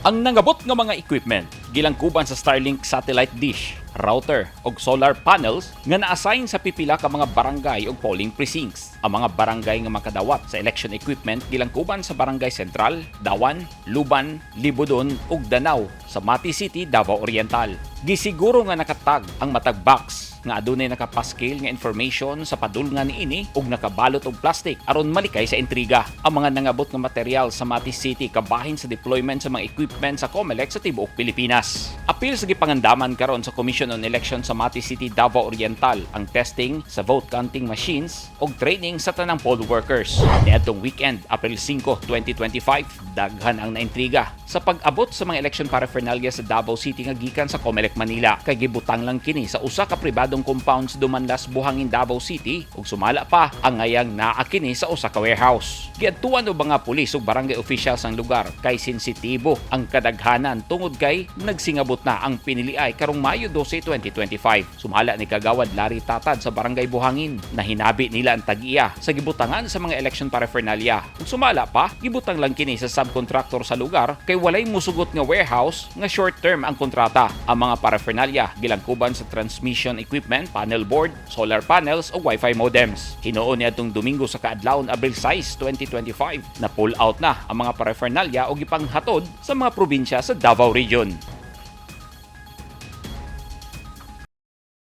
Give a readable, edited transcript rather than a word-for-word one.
Ang nangabot nga mga equipment gilangkuban sa Starlink satellite dish, router ug solar panels nga na-assign sa pipila ka mga barangay ug polling precincts. Ang mga barangay nga makadawat sa election equipment gilangkuban sa Barangay Central, Dawan, Luban, Libudon ug Danao sa Mati City, Davao Oriental. Gisiguro nga nakatag ang matag box nga adunay nakapaskil nga information sa padulngan niini ug nakabalot og plastic aron malikay sa intriga. Ang mga nangabot nga material sa Mati City kabahin sa deployment sa mga equipment sa COMELEC sa tibuok Pilipinas. Apil sa gipangandaman karon sa Commission on Elections sa Mati City, Davao Oriental ang testing sa vote counting machines ug training sa tanang poll workers. Niadtong weekend, April 5, 2025, daghan ang naintriga sa pag-abot sa mga election paraphernalia sa Davao City nga gikan sa COMELEC Manila, kay gibutang lang kini sa usa ka pribadong compound sa Dumanlas, Buhangin, Davao City ug sumala pa angayang naa kini sa usa ka warehouse. Giadtuan og mga pulis ug barangay officials ang lugar kay sensitibo ang kadaghanan tungod kay nagsingabot na ang piniliay karong Mayo 12, 2025. Sumala ni Kagawad Larry Tatad sa Barangay Buhangin na hinabi nila ang tag-iya sa gibutangan sa mga election paraphernalia. Ug sumala pa, gibutang lang kini sa subcontractor sa lugar kay walay musugot nga warehouse nga short term ang kontrata. Ang mga paraphernalia gilangkuban sa transmission equipment, panel board, solar panels o wifi modems. Hinuon niadtong Domingo sa kaadlawon, Abril 6, 2025, na pull out na ang mga paraphernalia o gipanghatod sa mga probinsya sa Davao Region.